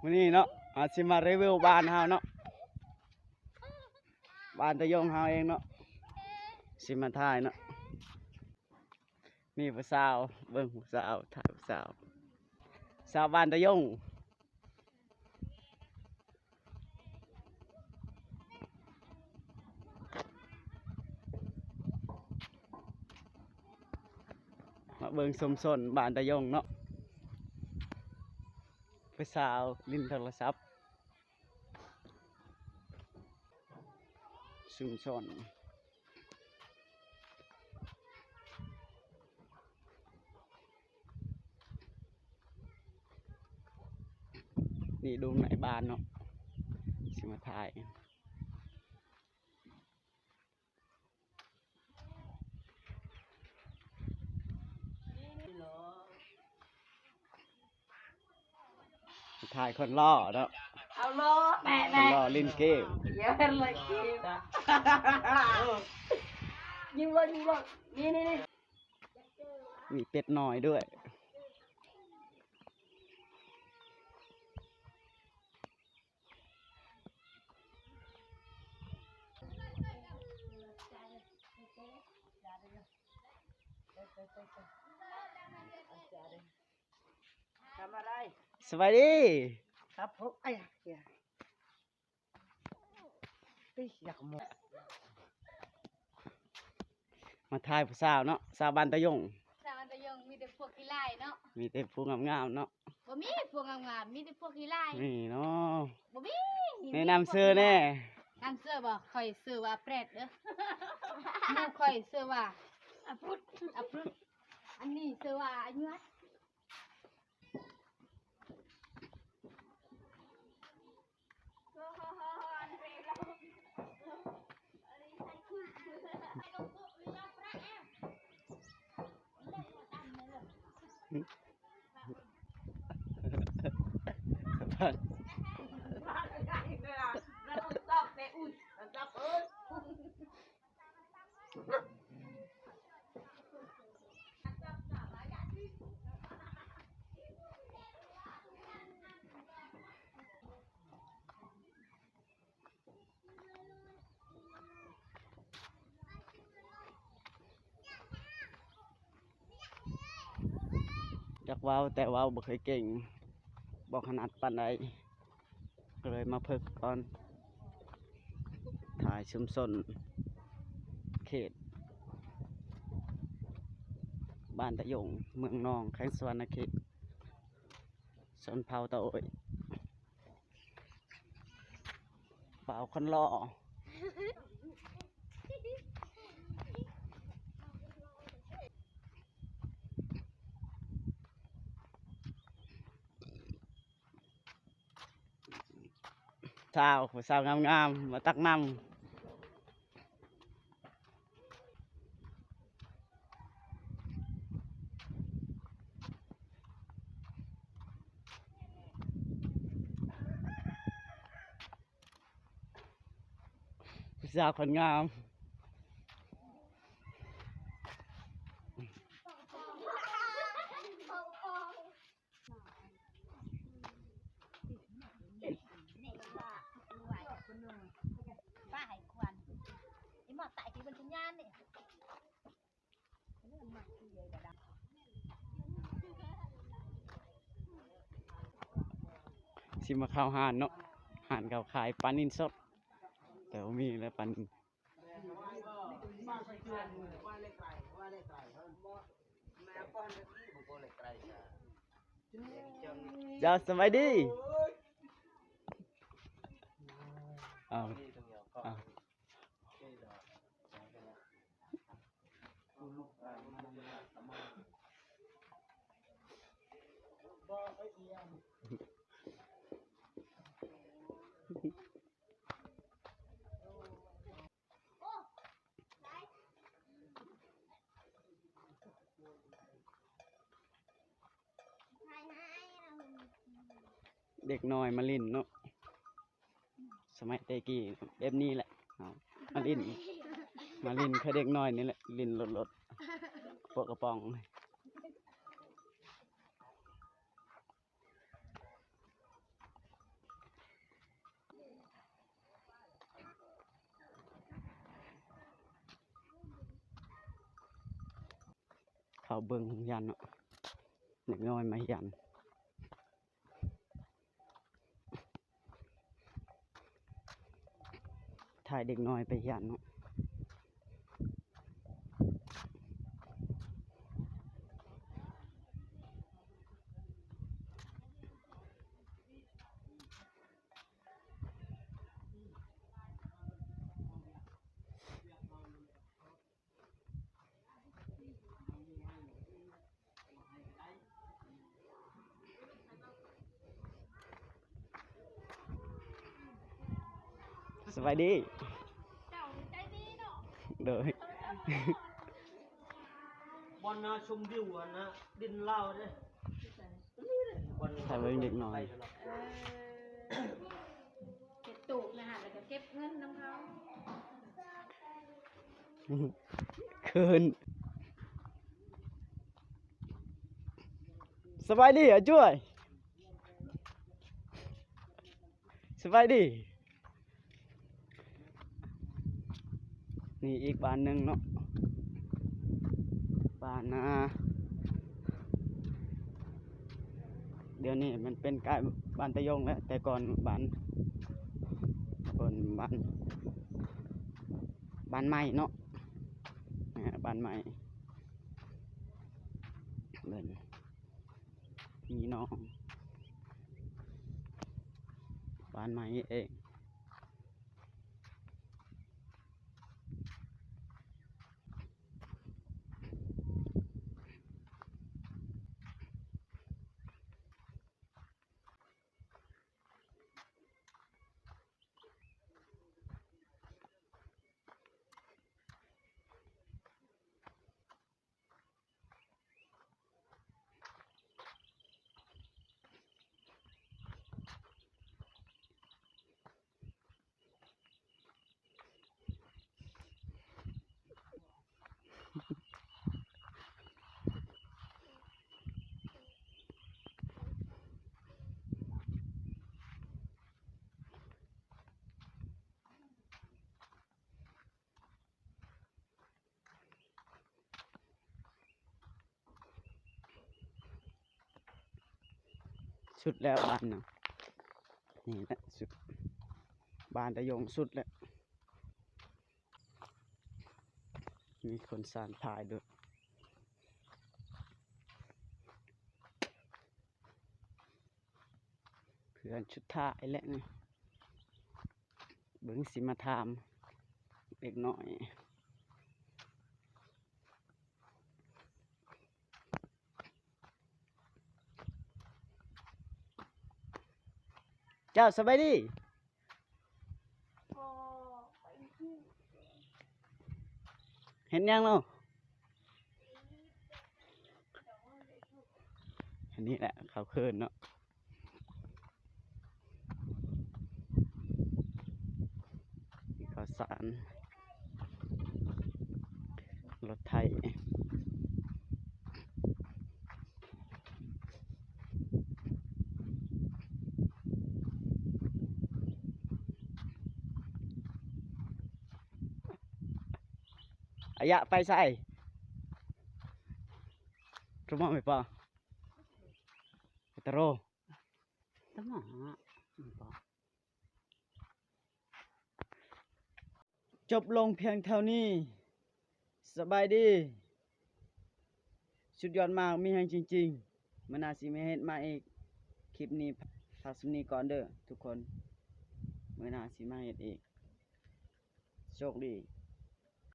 ມື້ນີ້ເນາະ ເຮົາຊິມາຣີວິວບ້ານເຮົາເນາະ ບ້ານຕາຍົງເຮົາເອງເນາະ ຊິມາຖ່າຍເນາະ. ນີ້ຜູ້ສາວ ເບິ່ງຜູ້ສາວ ຖ່າຍຜູ້ສາວ ສາວບ້ານຕາຍົງ. ມາເບິ່ງຊຸມຊົນບ້ານຕາຍົງເນາະ ຜູ້ສາວຫຼິ້ນໂທລະສັບ ຊຸມຊົນ. ນີ້ດຸ່ມໃນບ້ານເນາະ ຊິມາຖ່າຍ. ຖ່າຍຄົນຫຼໍ່ເນາະ ເອົາຫຼໍ່ແປະ ຄົນຫຼໍ່ຫຼິ້ນເກມ ຢ່າເຮັດເລີຍເກມ ຍິງເລີຍ ຍິງເລີຍ ນີ້ໆໆ ມີເປັດນ້ອຍດ້ວຍ. ທຳອະໄລ? ສະບາຍດີ. ຄັບຜົມ. ໄອ້ຍະ ຕິ ຢາກໝົດ. ມາຖ່າຍຜູ້ສາວເນາະ ສາວບ້ານຕາຍົງ. ສາວບ້ານຕາຍົງມີແຕ່ພວກຂີ້ລ້າຍເນາະ ມີແຕ່ຜູ້ງາມໆເນາະ. ບໍ່ມີພວກງາມໆ ມີແຕ່ພວກຂີ້ລ້າຍ. ນີ້ເນາະ ບໍ່ມີ. ແນະນຳຊື່ແດ່. ນຳຊື່ບໍ? ຂ້ອຍຊື່ວ່າແປດເດີ້. ໝູ່ຂ້ອຍຊື່ວ່າອາພຸດ ອາພຸດ. ອັນນີ້ຊື່ວ່າອາຍຸ. ຢາກເວົ້າແຕ່ເວົ້າບໍ່ເຄີຍເກັ່ງ ບໍ່ຖະໜັດປານໃດ ກໍເລີຍມາຝຶກກ່ອນ. ຖ່າຍຊຸມຊົນເຂດບ້ານຕະຢົງ ເມືອງໜອງ ແຂວງສະຫວັນນະເຂດ ຊົນເຜົ່າຕາໂອ້ຍ. ບ່າວຄົນຫຼໍ່ ສາວ ຜູ້ສາວງາມໆ ມາຕັກນ້ຳ. ຜູ້ສາວຄົນງາມ. ຊິມາເຂົ້າຮ້ານເນາະ ຮ້ານເຂົາຂາຍປານິນສົດ ແຕ່ບໍ່ມີແລ້ວປານິນ. ເຈົ້າ ສະບາຍດີ. ອ້າວ ອ້າວ. ເດັກນ້ອຍມາຫຼິ້ນເນາະ ສະໄໝແຕ່ກີ້ແບບນີ້ແຫຼະ ເຮົາມາຫຼິ້ນ ມາຫຼິ້ນຄືເດັກນ້ອຍນີ້ແຫຼະ ຫຼິ້ນໂລດໆ ກະປົກກະປ໋ອງ. ເຝົ້າເບິ່ງໂຮງຮຽນເນາະ ເດັກນ້ອຍມາຮຽນ ຖ່າຍເດັກນ້ອຍໄປຮຽນເນາະ. ສະບາຍດີ ເຈົ້າໃຈດີເນາະ ໂດຍ ບ່ອນນາຊົມວິວຫັ້ນນະ ດິນລາວເດ້ ບ່ອນ ຖ້າເບິ່ງເດັກນ້ອຍ ເອີ ເກັບຕູບນະຫັ້ນ ແລ້ວກໍເກັບເງິນນຳເຂົາ ເຂີນ ສະບາຍດີອາຈວຍ ສະບາຍດີ. ນີ້ອີກບ້ານໜຶ່ງເນາະ ບ້ານນາ ດຽວນີ້ມັນເປັນກາຍບ້ານຕາຍົງແລ້ວ ແຕ່ກ່ອນບ້ານ ເອີ້ນບ້ານ ບ້ານໃໝ່ເນາະ ອ່າ ບ້ານໃໝ່ ເອີ້ນ ມີນ້ອງ ບ້ານໃໝ່ເອງ. ສຸດແລ້ວບ້ານນະ ນີ້ແຫຼະສຸດ ບ້ານຕາຍົງສຸດແລ້ວ ມີຄົນສານພາຍໂດດ ເພື່ອນສຸດທ້າຍແຫຼະນີ້ ເບິ່ງຊິມາຖາມເດັກນ້ອຍ ເຈົ້າສະບາຍດີ ເຮັດຫຍັງເນາະ? ອັນນີ້ແຫຼະ ເຂົ້າເຂີນເນາະ ເຂົ້າສານ ລົດໄຖ. ອາຍະ ໄປໃສ? ໂທມາໄປປ່າ ໄປຕະໂຣ ຕະໝໍ ໄປປ່າ. ຈົບລົງພຽງເທົ່ານີ້. ສະບາຍດີ. ສຸດຍອດມາກ, ມີແຮງຈິງໆ. ມື້ໜ້າຊິມາເຮັດໃໝ່ອີກ. ຄລິບນີ້ພາກສ່ຳນີ້ກ່ອນເດີທຸກຄົນ. ມື້ໜ້າຊິມາເຮັດອີກ. ໂຊກດີ.